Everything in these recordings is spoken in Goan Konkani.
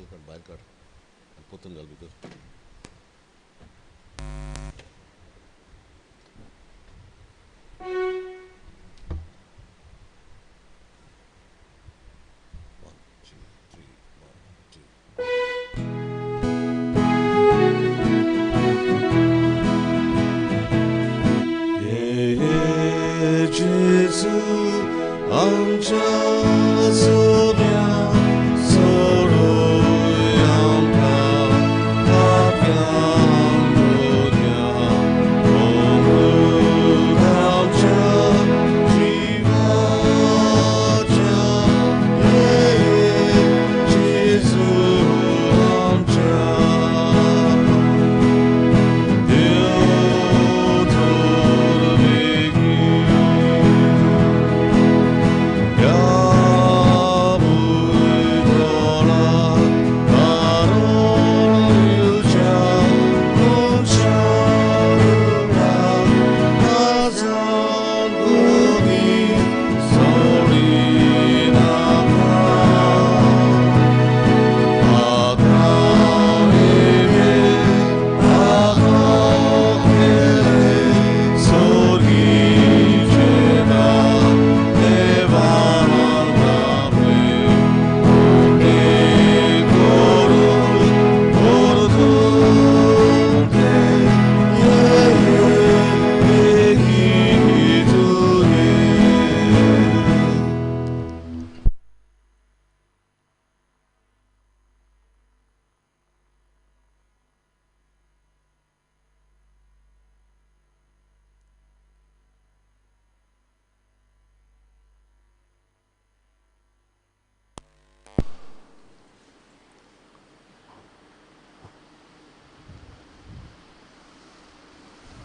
काड भायर काड आनी पोतून घाल भितर. One, two, three, one, two. Jesu, आमच्या सोम्या सोडूय आमकां पाप्यां भुरग्यां, अमृत आमच्या जिवाच्या, ये जेजू आमच्या. देव थोर बेगीन ह्या भुंयतळा तारण दिवच्या मनशां आजान गोदी सोडिनाका. आतां येवे आतां केले सोर्गीचे दार देवान आपले उक्ते करून परतून ते ये बेगीन तुये.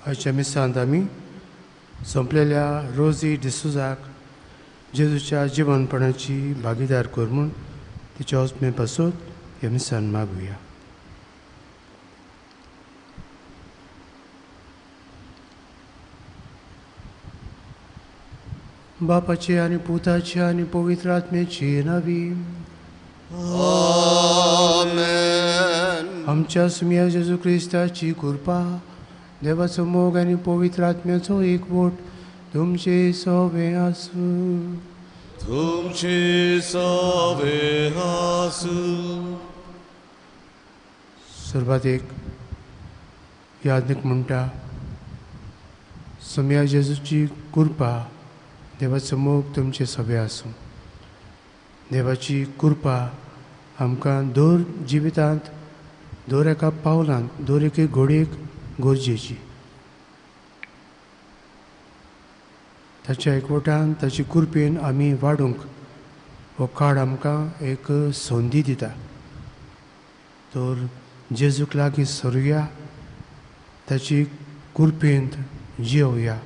आयच्या मिसांत आमी सोंपलेल्या रोजी डिसुजाक जेजूच्या जिवनपणाची भागीदार कर म्हूण तिच्या वचमे पासून ह्या मिसान मागुया. बापाची आनी पुताची आनी पवित्र आत्म्याची नावी. आमेन. आमच्या सुम्या जेजू क्रिस्ताची कृपा, देवाचो मोग आनी पवित्र आत्म्याचो एकवट तुमचे सवे आसूं. तुमचे सवे आसूं. सुरवातेक यादनीक म्हणटा, सुम्या जेजूची कृपा, देवाचो मोग तुमचे सवे आसूं. देवाची कृपा आमकां दर जिवितांत, दर एका पावलांत, दर एके घडयेक गरजेची. ताच्या एकवटान, ताची कृपेन आमी वाडूंक हो काळ आमकां एक संदी दिता. तर जेजूक लागीं सरुया, ताची कृपेंत जियोवया,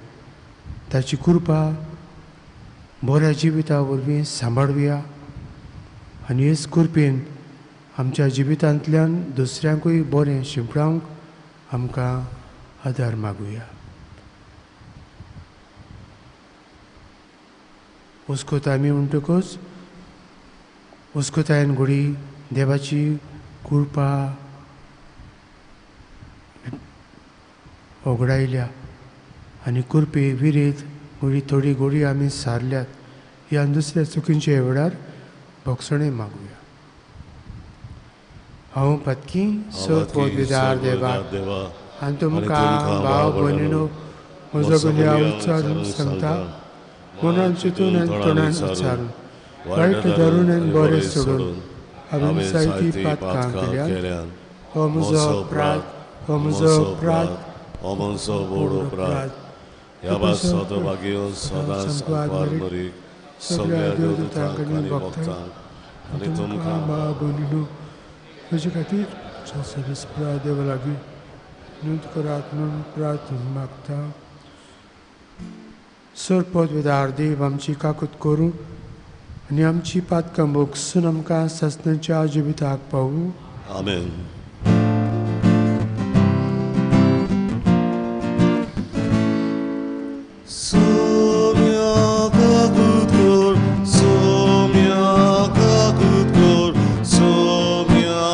ताची कृपा बऱ्या जिविता वरवीं सांबाळुया आनी हेच कृपेन आमच्या जिवितांतल्यान दुसऱ्यांकूय बरें शिंपडावंक आमकां आदार मागुया. हुस्कोत आमी म्हणटकच हुस्कोतायेन घोडी देवाची कृपा होगडायल्या आनी कृपे विरेत घोडी थोडी घोडी आमी सारल्यात. ह्या दुसऱ्या चुकींच्या वेळार भोगसणें मागुया. हांव पातकी सर पदवीदार देवा आनी तुमकां भाव भयणीनो म्हजो गुन्यांव उच्चारून सांगता, मनान चिंतून आनी तोंडान उच्चारून, वायट धरून आनी बरें सोडून हांवें जायतीं पातकां केल्यात. हो म्हजो अपराध, हो म्हजो अपराध, हो म्हजो व्हड अपराध. ह्या सदभाग्य सदां सांकवार मरीक सगळ्या देवदूतांक आनी भक्तांक आनी तुमकां भाव भयणीनो म्हजे खातीर सदस्या देवा लागीं नोंद करात म्हूण प्रार्थना मागता. सर पदवीदार देव आमची काकूत करूं आनी आमची पातकां भोगसून आमकां सासणाच्या जिविताक पावूं. आमेन. सोम्या काकूत कर, सोम्या काकूत कर, सोम्या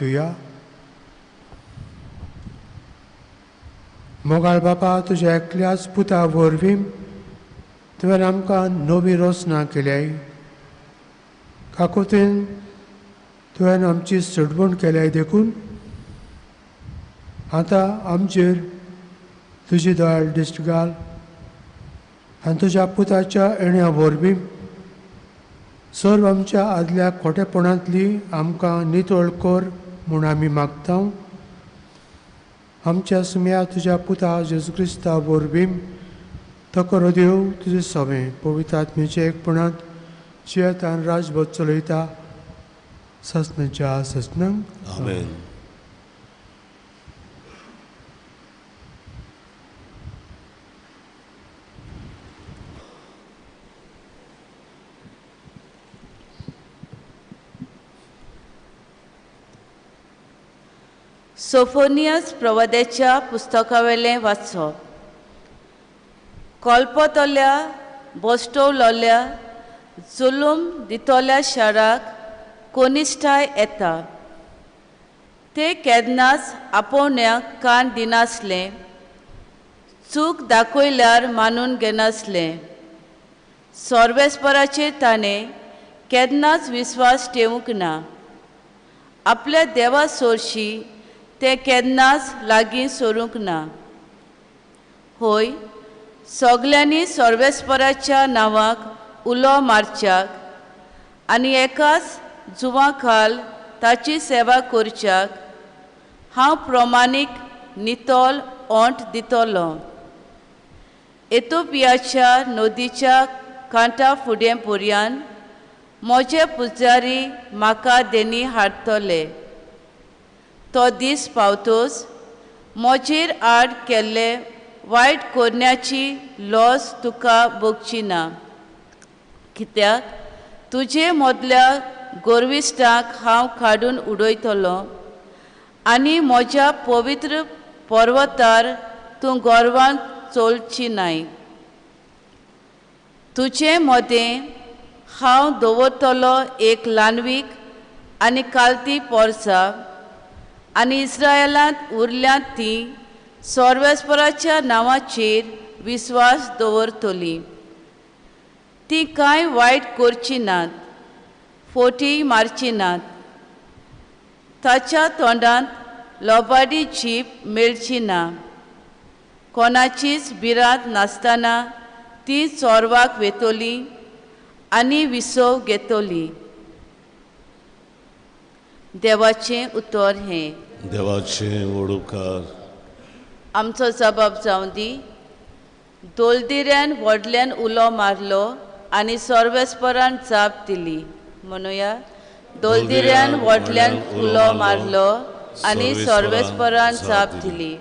प्रार्थुया. मोगाळ बापा, तुज्या एकल्याच पुता वरवीं तुवें आमकां नवी रचना केल्याय. काकुतीन तुवें आमची सोडवण केल्याय देखून आतां आमचेर तुजी दयाळ दिश्ट घाल आनी तुज्या पुताच्या येण्या वरवीं सर्व आमच्या आदल्या खोटेपणांतली आमकां नितळ कर म्हूण आमी मागता. आमच्या सुम्या तुज्या पुता जेजू क्रिस्ता वरवीं तकरो देव तुजें सवें पवित्र आत्म्याच्या एकपणांत जियेतान राजभर चलयता ससनाच्या ससनांक. आमेन. सोफोनियस प्रवाद्याच्या पुस्तकावेलें वाचप. कोलपतल्या बस्टवलोल्या जुलूम दितल्या शाराक कोनिश्ठाय येता. ते केन्नाच आपोवण्याक कान दिनासलें, चूक दाखयल्यार मानून घेनासलें. सर्वेस्पराचेर ताणें केन्नाच विस्वास ठेवूंक ना. आपल्या देवा सोरशी ते केन्नाच लागीं सरूंक ना. होय, सगल्यांनी सर्वेस्पराच्या नांवाक उलो मारच्याक आनी एकाच जुवां खाल ताची सेवा करच्याक हांव प्रमाणीक नितळ ओंठ दितलो. एथोपियाच्या नदीच्या कांठा फुडें पर्यान म्हजे पुजारी म्हाका देणी हाडटले. तो दीस पावतोच म्हजेर आड केल्ले वायट करण्याची लॉस तुका भोगची ना, कित्याक तुजे मदल्या गोरविश्टांक हांव काडून उडयतलो आनी म्हज्या पवित्र पर्वतार तूं गर्वान चलची नाय. तुजे मदें हांव दवरतलो एक ल्हानवीक आनी कालती पोरसा आनी इस्रायलांत उरल्यांत ती सर्वेस्पराच्या नांवाचेर विस्वास दवरतली. ती कांय वायट करची नात, फोटी मारची नात, ताच्या तोंडांत लोबाडी जीप मेळची ना. कोणाचीच भिरांत नासतना ती चोरवाक वेतली आनी विसव घेतली. देवाचें उतर हें. देवाचें व्हड उपकार. आमचो जबाब जावं दी. दोलदिऱ्यान व्हडल्यान उलो मारलो आनी सर्वेस्परान जाप दिली. म्हणुया, दोलदिऱ्यान व्हडल्यान उलो मारलो आनी सर्वेस्परान जाप दिली.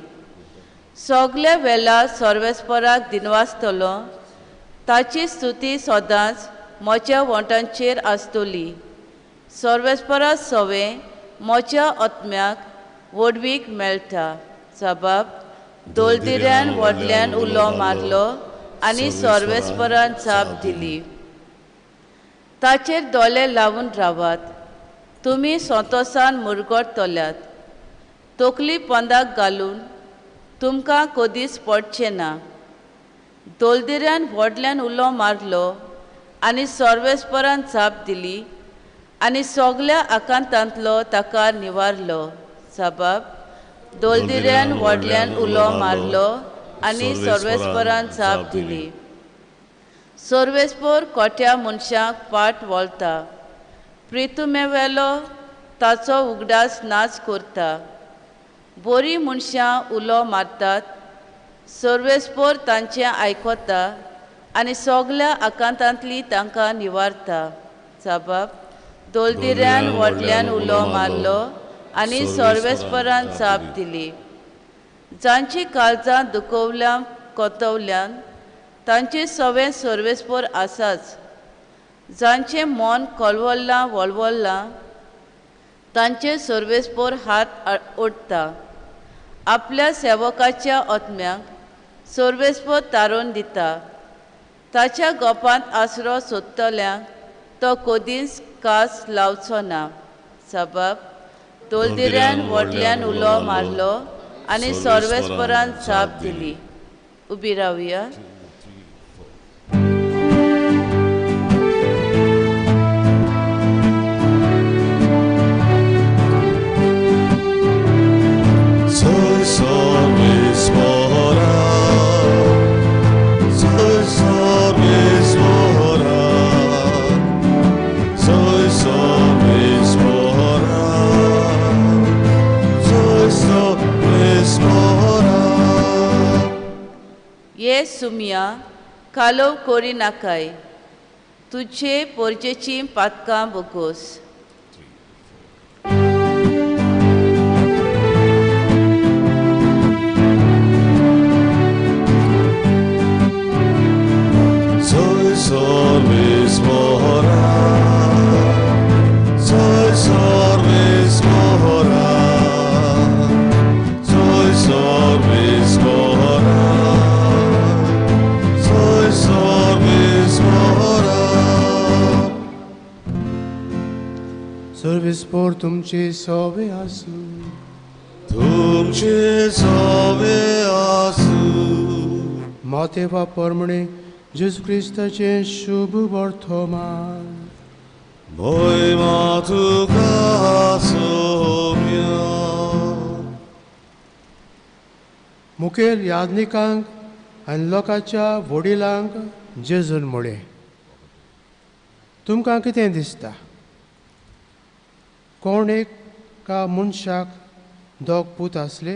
सगल्या वेळार सर्वेस्पराक दिनवासतलो, ताची स्तुती सदांच म्हज्या वोंटांचेर आसतली. सर्वेस्परा सवें म्हज्या आत्म्याक व्हडवीक मेळटा. जबाब, दोलदिऱ्यान व्हडल्यान उलो मारलो आनी सर्वेस्परान जाप दिली. ताचेर दोळे लावन रावात, तुमी संतोसान मुरगटतल्यात. तकली पोंदाक घालून तुमकां कदीच पडचें ना. दोलदिऱ्यान व्हडल्यान उलो मारलो आनी सर्वेस्परान जाप दिली आनी सगल्या आकांतांतलो ताका निवारलो. जबाब, दोलदिऱ्यान व्हडल्यान उलो मारलो आनी सर्वेस्परान जाप दिली. सर्वेस्पर कोट्या मनशांक पाट वळता, प्रितुमेवेलो ताचो उगडास नाच करता. बरीं मनशां उलो मारतात, सर्वेस्पर तांचें आयकता आनी सगल्या आकांतांतली तांकां निवारता. जबाब, दोलदिऱ्यान व्हडल्यान उलो मारलो आनी सर्वेस्परान जाप दिली. जांची काळजां दुखवल्या कोतवल्यान तांचे सवें सर्वेस्पर आसाच. जांचें मन कलवल्लां वळवल्लां तांचे सर्वेस्पर हात ओडटा. आपल्या सेवकाच्या आत्म्याक सर्वेस्पर तारोवन दिता. ताच्या गोपांत आसरो सोदतल्यांक तो कदीच कास लावचो ना. जबाब, दोलदिऱ्यान व्हडल्यान उलो मारलो आनी सर्वेस्परान जाप दिली. उबी रावया. ये सुमिया कालोव कोरी नाकाय, तुझे पोरजेची पातकां बोगोस. सर्वेस्पोर तुमचे सोवे आसू, तुमचे सोवे आसू. मातेवा परमणे जेजू क्रिस्ताचे शुभ वर्तमान. महिमा तुका सोम्या. मुखेल याज्ञिकांक आनी लोकांच्या वडिलांक जेजून म्हळें, तुमकां कितें दिसता? कोण एका मनशाक दोग पूत आसले.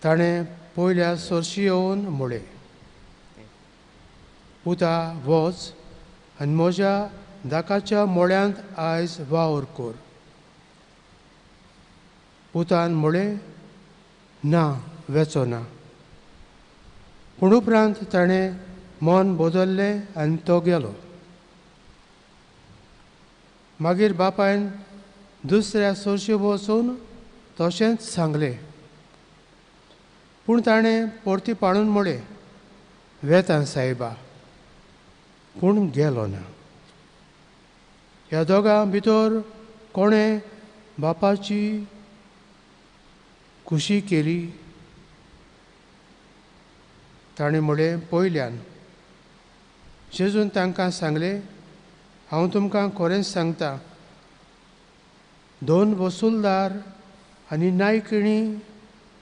ताणें पयल्या सरशी येवन म्हळें, पुता वच आनी म्हज्या दाकाच्या मोळ्यांत आयज वावर कर. पुतान म्हळें, ना, वेचो ना. पूण उपरांत ताणें मन बदल्लें आनी तो गेलो. मागीर बापायन दुसऱ्या सरशी वचून तशेंच सांगलें. पूण ताणें परती पाळून म्हळें, वेता सायबा, पूण गेलो ना. ह्या दोगां भितर कोणें बापाची खुशी केली? ताणें म्हळें, पयल्यान. जेजून तांकां सांगलें, हांव तुमकां खरेंच सांगता, दोन वसुलदार आनी नायकिणी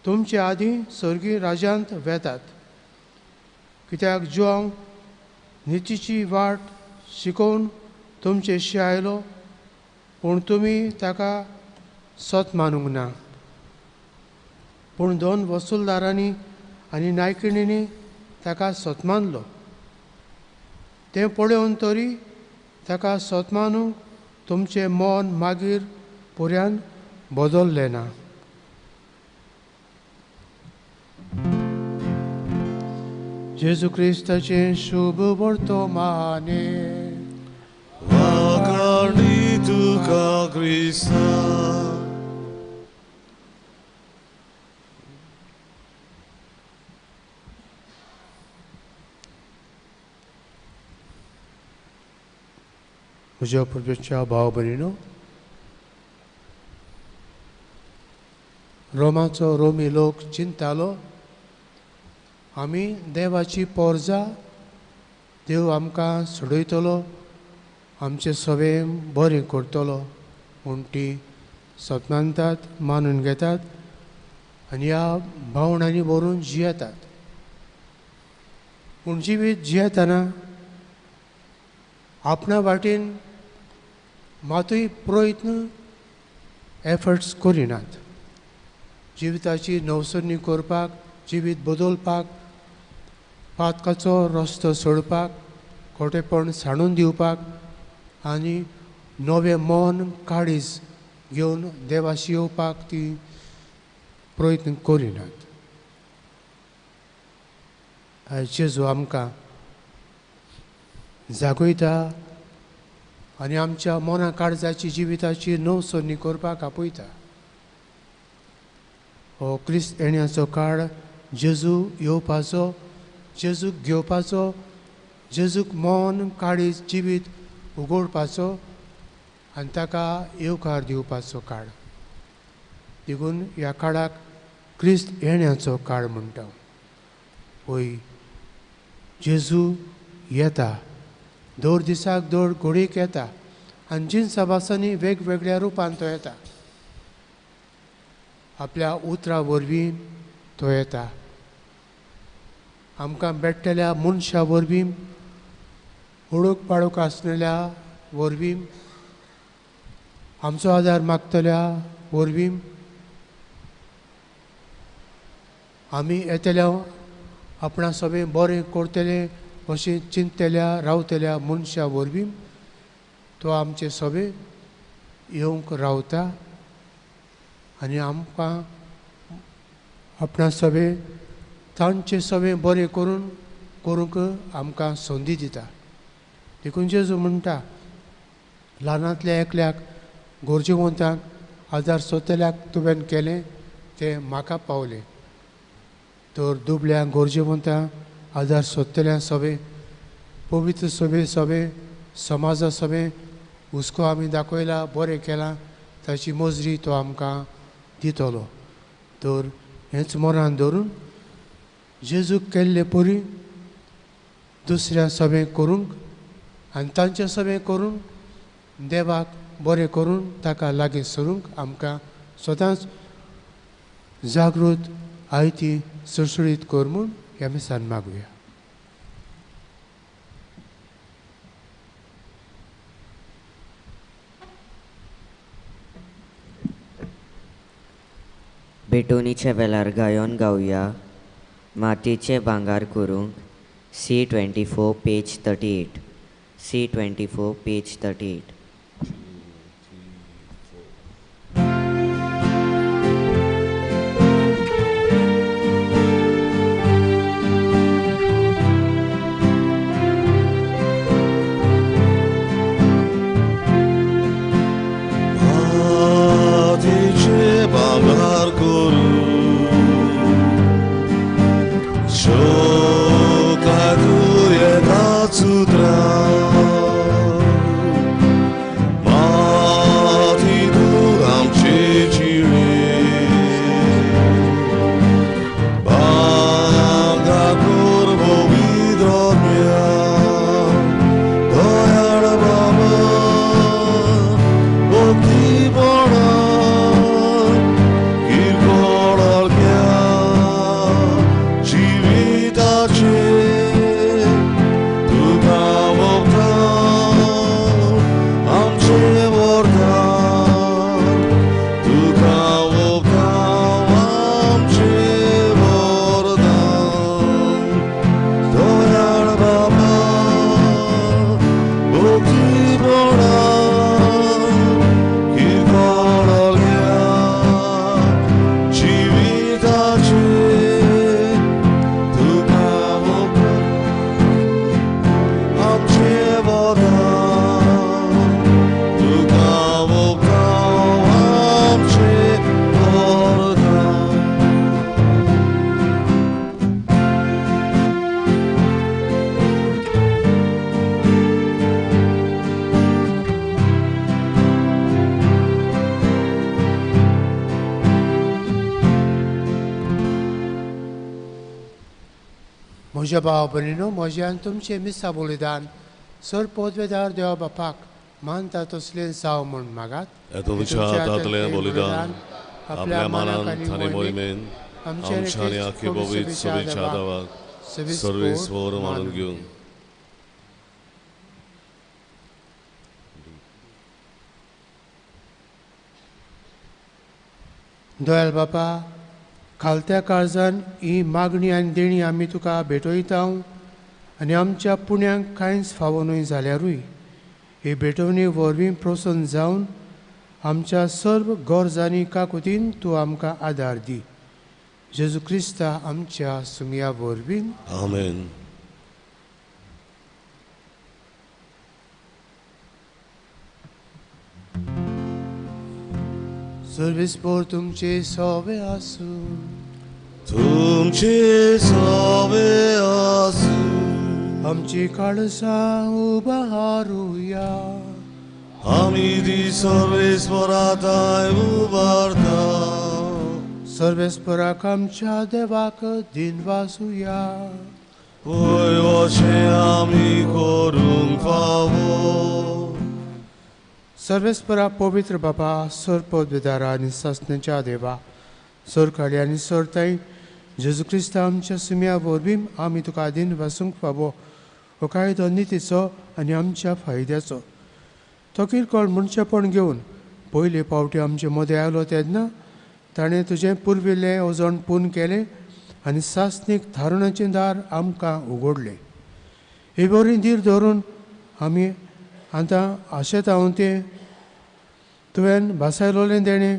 तुमचे आदीं सर्गी राज्यांत वेतात. कित्याक जुआंव नितीची वाट शिकोवन तुमचेशी आयलो, पूण तुमी ताका सत मानूंक ना. पूण दोन वसुलदारांनी आनी नायकिणींनी ताका सत मानलो. तें पळोवन तरी ताका सत मानूंक तुमचें मन मागीर पुऱ्यान बदल्लें ना. जेजू क्रिस्ताचें शुभ वर्तमाने. वाखाणी तुका क्रिस्ता. म्हज्या प्रभूच्या भाव भयणीनो, रोमाचो रोमी लोक चिंतालो, आमी देवाची पोरजा, देव आमकां सोडयतलो, आमचें सगळें बरें करतलो म्हूण ती सपनांतात मानून घेतात आनी ह्या भावणांनी भरून जियेतात. पूण जिवीत जियेतना आपणा वाटेन मातूय प्रयत्न एफर्ट्स करिनात. जिविताची नवसरणी करपाक, जिवीत बदलपाक, पातकाचो रस्तो सोडपाक, खोटेपण सांडून दिवपाक आनी नवें मन काळीज घेवन देवाशी येवपाक ती प्रयत्न करिनात. आयज जेजू आमकां जागयता आनी आमच्या मना काळजाची जिविताची नवसरणी करपाक आपयता. हो क्रिस्त येण्याचो काळ जेजू येवपाचो, जेजूक घेवपाचो, जेजूक मन काळीज जिवीत उगडपाचो आनी ताका येवकार दिवपाचो काळ. देखून ह्या काळाक क्रिस्त येण्याचो काळ म्हणटा. वय जेजू येता, दर दिसाक दर घडयेक येता आनी जिनसा भासांनी वेगवेगळ्या रुपान तो येता. आपल्या उतरां वरवीं तो येता, आमकां भेटलेल्या मनशां वरवीं, ओळख पाळोख आसलेल्या वरवीं, आमचो आदार मागतल्या वरवीं, आमी येतल्या आपणा सगळें बरें करतले अशें चिंततल्या रावतल्या मनशां वरवीं तो आमचे सगळे येवंक रावता आनी आमकां आपणा सगळे तांचे सगळें बरें करून करूंक आमकां संदी दिता. देखून जेजू म्हणटा, ल्हानांतल्या एकल्याक गरजेवंतांक आदार सोदतल्याक तुवें केलें तें म्हाका पावलें. तर दुबळ्यांक गरजेवंतांक आदार सोदतल्या सगळे पवित्र सभे सभे समाजा सभे हुस्को आमी दाखयला बरें केलां ताची मजरी तो आमकां दितलो. तर हेंच मनान धरून जेजूक केल्ले परी दुसऱ्या सभें करूंक आनी तांचे सभें करून देवाक बरें करून ताका लागीं सरूंक आमकां सदांच जागृत आयती सुळसुळीत कर म्हूण ह्या मिसान मागुया. भेटवणीच्या वेळार गायोन गावया मातयेचें भांगर करूंक. C24 page 38. C24 page 38. म्हज्या भाव भयणीनो, म्हजें आनी तुमचें मिसा बलिदान सर पोदवेदार देवा बापाक मानता तसलें जावं म्हूण मागात. तुमच्या हातांतलें बलिदान आपल्या मानान आनी मोहिमेन आमच्या आनी आखी पवित्र सभेच्या देवाक सर्वेस्वर मानून घेवन. दयाळ बापा, खालत्या काळजान ही मागणी आनी देणी आमी तुका भेटयता आनी आमच्या पुण्यांक कांयच फावो न्हय जाल्यारूय ही भेटवणी वरवीं प्रसन्न जावन आमच्या सर्व गरजांनी काकुतीन तूं आमकां आदार दी. जेजू क्रिस्ता आमच्या सुमया वरवीं. आमेन. सर्वीस पोर तुमचे सोवे आसूं. तुमचे सोवे आसूं. आमची काळसां उबारुया. आमी ती सर्वेस्पराताय उबारता. सर्वेस्पराक आमच्या देवाक दिनवासुया. पळय अशें आमी करूंक फावो. सर्वेस्परा पवित्र बाबा, सर पदवेदारा आनी सासण्याच्या देवा, सरकाळी आनी सरताई जेजू क्रिस्ता आमच्या सुम्या वरवीं आमी तुका दिन वासूंक फावो. हो कायदो नितीचो आनी आमच्या फायद्याचो. तो किरकोळ मनशेपण घेवन पयले पावटी आमचे मदें आयलो तेन्ना ताणें तुजें पुर्विल्लें अजण पूर्ण केलें आनी सासणीक थारणाचें दार आमकां उगडलें. हे बरी धीर धरून आमी आतां आशेता हांव तें तुवें भासायलोलें देणें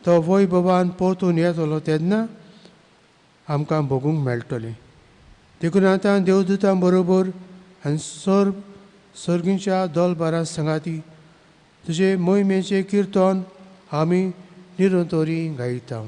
तो वैभवान परतून येतलो तेन्ना आमकां भोगूंक मेळटलें. देखून आतां देवदूतां बरोबर आनी सर्गीच्या दोलबारा सांगाती तुजे मोहिमेचें किर्तन आमी निरंतरी गायता.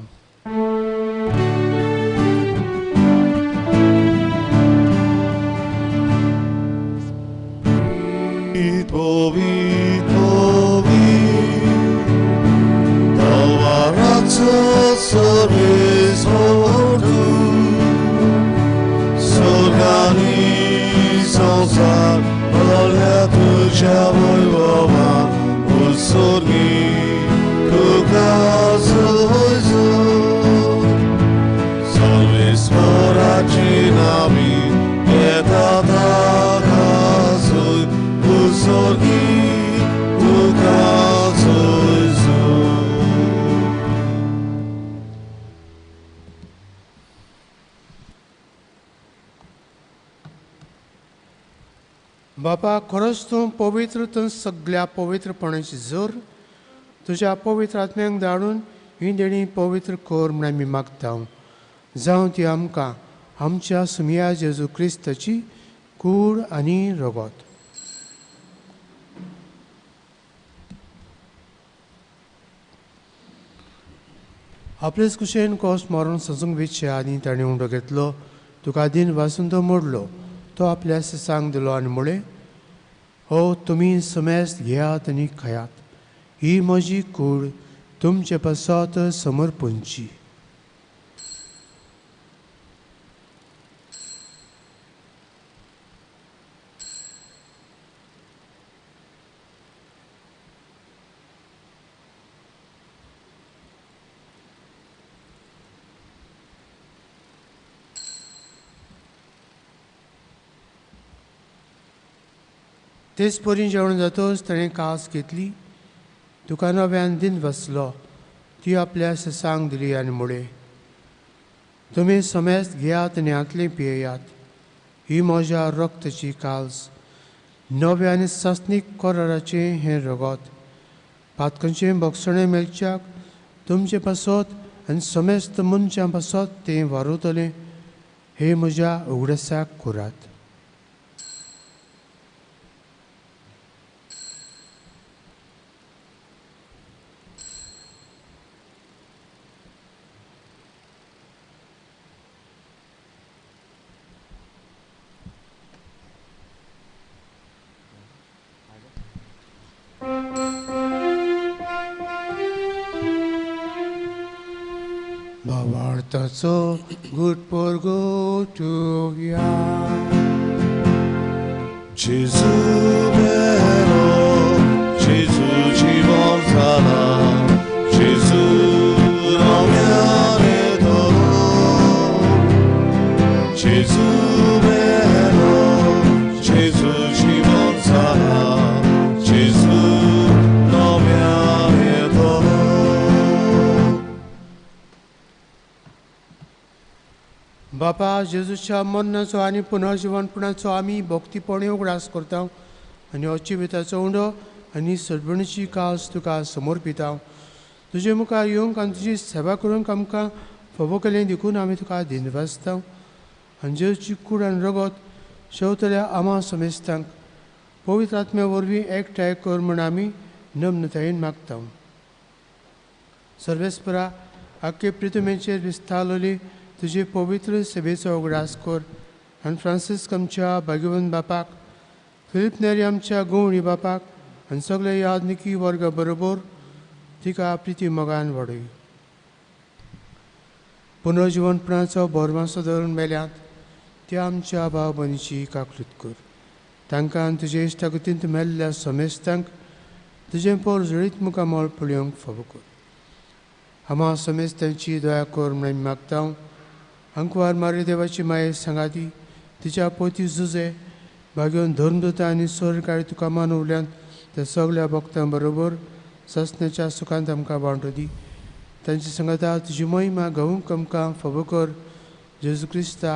बापा, खरोच तूं पवित्र, तूं सगळ्या पवित्रपणाची जोर तुज्या पवित्र आत्म्यांक धाडून ही देणी पवित्र कर म्हूण आमी मागता. जावं ती आमकां आमच्या सुमया जेजू क्रिस्ताची कूड आनी रगत. आपलेच कुशेन कोस मारून सजूंक वेचचे आनी ताणें उंडो घेतलो, तुका दिन वासून तो मोडलो, तो आपल्या सांग दिलो आनी म्हळें, हो तुमी समेस्त घेयात आनी खायात, ही म्हजी कूड तुमचे पासत समर्पणची. तेच परी जेवण जातच ताणें कास घेतली, तुका नव्यान दिन बसलो, ती आपल्या सांग दिली आनी म्हळें, तुमी समेस्त घेयात आनी हांतलें पियेयात, ही म्हज्या रक्ताची काल्स, नव्या आनी सासणीक कराराचें हें रगत, पातकांचें भोगसणें मेळच्याक तुमचे पासत आनी समेस्त मनशां पासत तें वारवतलें, हे म्हज्या उगडासाक करात. भावार्थाचो गुड परगटुया. जेजू मेरो, जेजू जीवन जाला, जेजू नव्याने येतलो, जेजू मेरो, जेजू जीवन जाला, जेजू नव्याने येतलो. बापा, जेजूच्या मरणाचो आनी पुनर्जिवनपणाचो आमी भक्तीपणे उगडास करता आनी अचिविताचो उंडो आनी सरभणीची कास तुका समर्पिता. तुजे मुखार येवंक आनी तुजी सेवा करूंक आमकां फावो केलें देखून आमी तुका दिनवासता. आनी जेजूची कूड आनी रगत शेवतल्या आमा समेस्तांक पवित्र आत्म्या वरवीं एकठांय कर म्हूण आमी नम्रतायेन मागता. सर्वेस्परा, आख्खे प्रितमेचेर विस्तारलेली तुजे पवित्र सेवेचो उगडास कर आनी फ्रांसिस्क आमच्या भाग्यवंत बापाक, फिलीप नेरी आमच्या गवळी बापाक आनी सगळे याज्ञिकी वर्गा बरोबर तिका प्रिती मोगान वाडय. पुनर्जिवनपणाचो भरमासो धरून मेल्यात त्या आमच्या भाव भयणीची काकलूत कर. तांकां तुजे इश्टागतींत मेल्ल्या समेस्तांक तुजें पोर जळीत मुखामळ पळोवंक फावो कर. आमा समेस्तांची दया कर म्हूण आमी मागता. अंकवार मारी देवाची माये सांगाती तिच्या पोती जुजे भाग्योन धर्मदूता आनी स्वर्गारी तुका मानवल्यान त्या सगळ्या भक्तां बरोबर ससण्याच्या सुखांत आमकां वांटो दी. तांची सांगाता तुजी महिमा गावूंक आमकां फावो कर. जेजू क्रिस्ता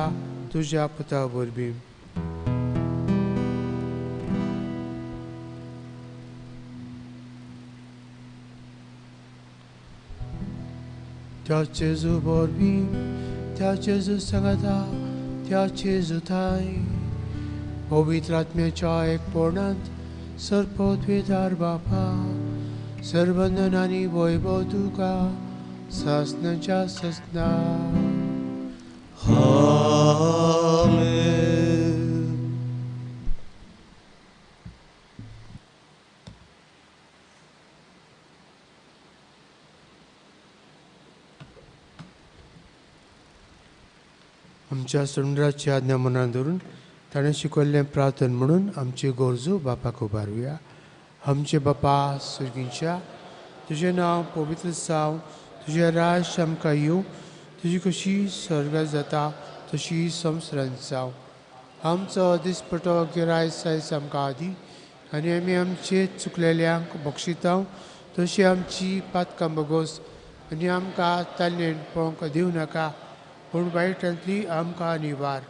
तुज्या पुता वरवीं. त्या जेजू वरवीं, त्या जेजू सांगाता, त्या जेजू थांय पवित्र आत्म्याच्या एकपणांत सर्वपदवीदार बापा सर्वंदन आनी वैभव तुका सासणाच्या सासणा. आमेन. आमच्या सुंदराची आज्ञा मनान धरून ताणें शिकयल्लें प्रार्थन म्हणून आमची गरजो बापाक उबारुया. आमचे बापा सुर्गींच्या, तुजें नांव पवित्र जावं, तुजें राज्य आमकां येवं, तुजी कशी स्वर्गात जाता तशी संवसारांत जावं. आमचो दिसपटो गिरायक सायज आमकां आदी आनी आमी आमचे चुकलेल्यांक बक्षिता तशी आमची पातकां बगोस आनी आमकां ताल्लेन पळोवंक दिवं नाका, पूण वायटांतली आमकां निवार.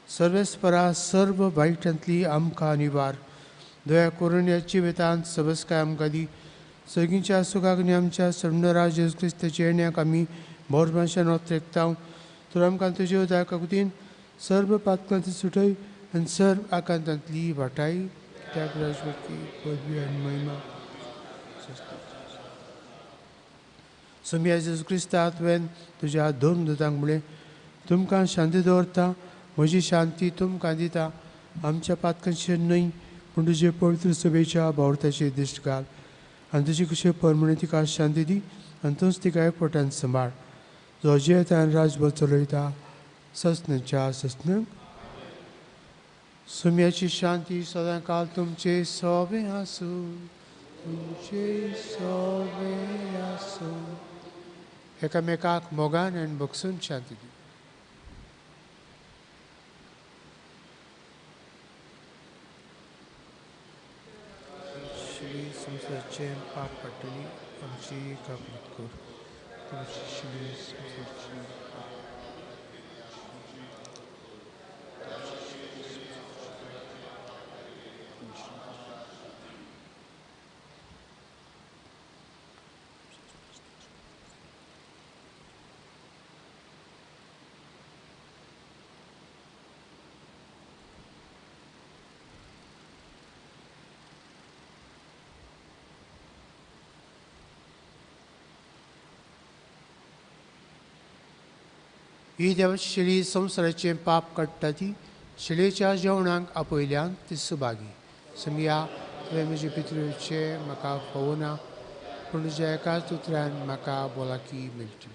सर्वेस्परा सर्व वायटांतली आमकां निवार. दया करून ह्या जिवितांत सबसकाय आमकां दी. सगळींच्या सुखाक आनी आमच्या सर्वराज जेजू क्रिस्ताच्या येण्याक आमी भोरभाशेन ओत्रेकता. तर आमकां तुज्या उदकागतीन सर्व पातकांतली सुटय आनी सर्व आकांतांतली वाटाय. त्या राजवटी पदवी आनी महिमा सोमया जेजू क्रिस्ता तुवें तुज्या दोन दुतांक म्हणलें, तुमकां शांती दवरता, म्हजी शांती तुमकां दिता. आमच्या पातकांचेर न्हय पूण तुजे पवित्र सभेच्या भावर्थाचेर दिश्ट घाल आनी तुजी कशे परमणे तिका शांती दी आनी तूंच तिका एकपटान सांबाळ, जो जियेता आनी राजभर चलयता ससनाच्या ससनाक. सुम्याची शांती सदां काल तुमचे सोबे आसूं, तुमचे सोबे आसूं. एकामेकाक मोगान आनी बगसून शांती दी. श्री संवसाराचें पाप पडटली आमची काकूत कर. तुमची श्री संवसाराचें ही देव शेळी संवसाराचें पाप काडटा ती शेळयेच्या जेवणाक आपयल्यान ती सुभागी. समया तुवें म्हजे पितृचे म्हाका फोवना, पूण तुज्या एकाच उतरान म्हाका भलायकी मेळटली.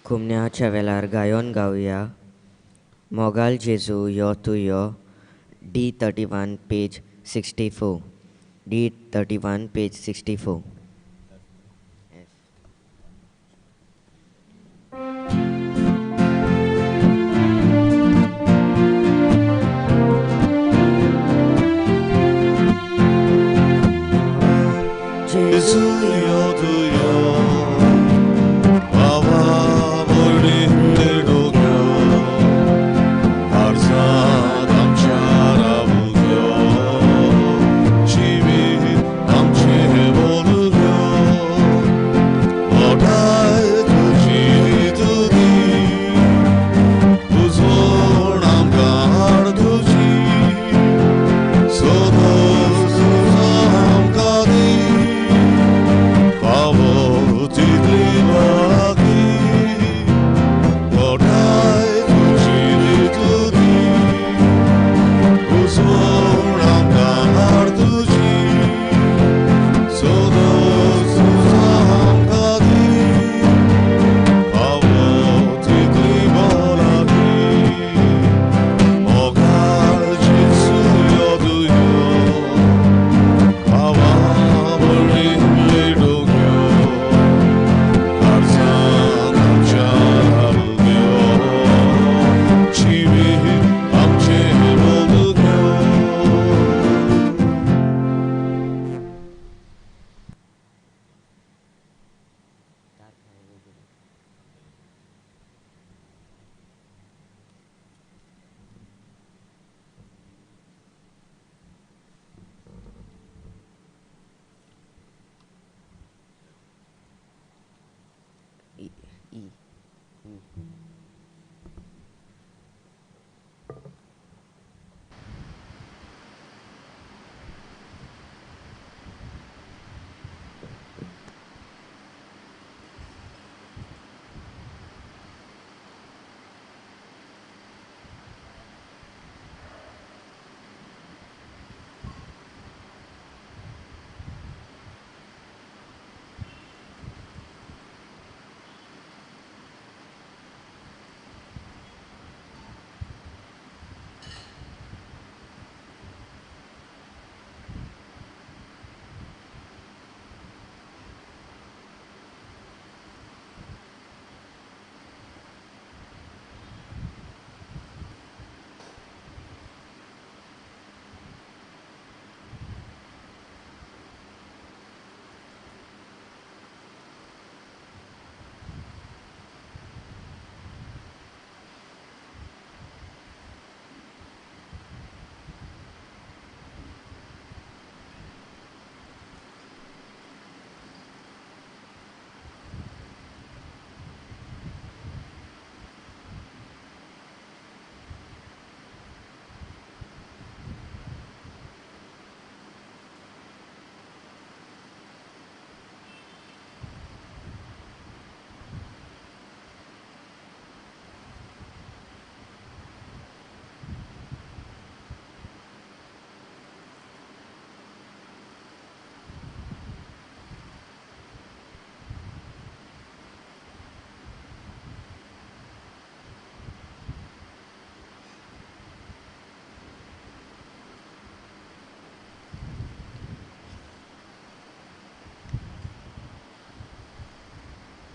कुमन्याच्या वेळार गायोन गावया मोगाल जेजू यो तूं यो, D31 page 64, D31 page 64. Jesu yo tu yo, Baba bolli dogyo, Arsa amcha bugyo, Chivi amche bolugyo, Otai tuji tudi, Uzon amkar tuji, Sodo suzam kadi,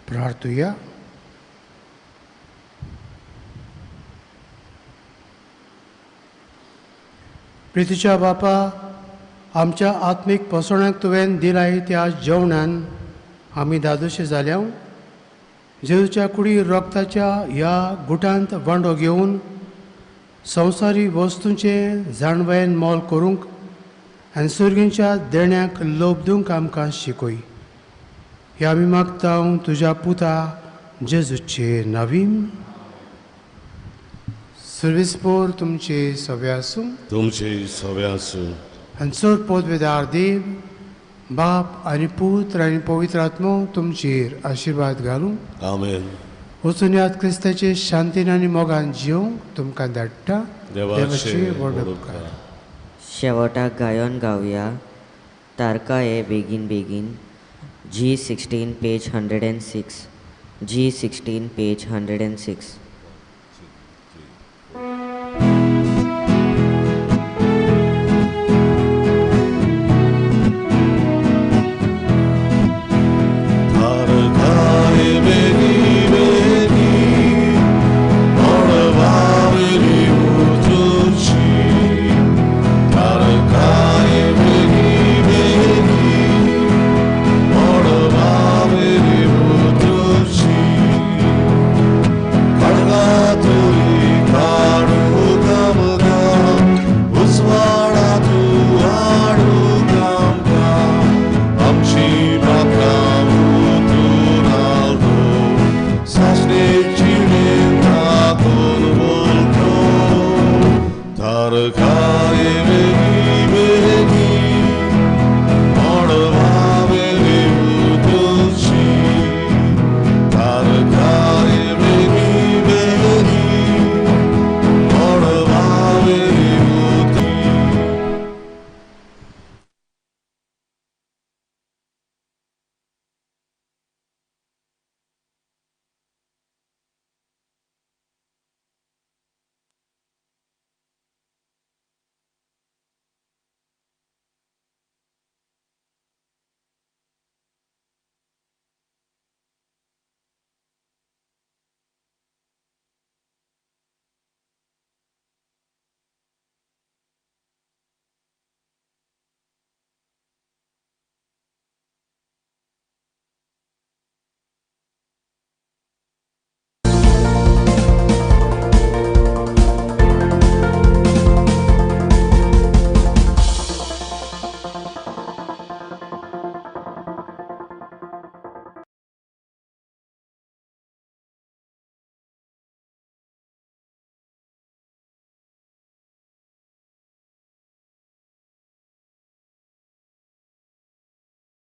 प्रार्थुया. प्रितीच्या बापा, आमच्या आत्मीक पोसवणाक तुवें दिलाय त्या जेवणान आमी दादोशी जाल्या. जेजूच्या कुडी रक्ताच्या ह्या गुटांत वांडो घेवन संवसारी वस्तूंचे जाणवयेन मोल करूंक आनी सर्गींच्या देण्याक लोभ दिवंक आमकां शिकय. हे आमी मागता तुज्या पुता जेजूचे नवीन. सर्वीस पोर तुमचे सवे आसूं, तुमचे सवे आसूं. आनी चड पदवेदार देव बाप आनी पूत आनी पवित्र आत्मो तुमचेर आशिर्वाद घालूं. आमेन. वचून याद क्रिस्ताचे शांतीन आनी मोगान जिवंक तुमकां धाडटा. देवाचे व्हड उपकार. शेवटाक गायन गावया तारका हे बेगीन बेगीन, G16 page 106. G16 page 106. Tarkai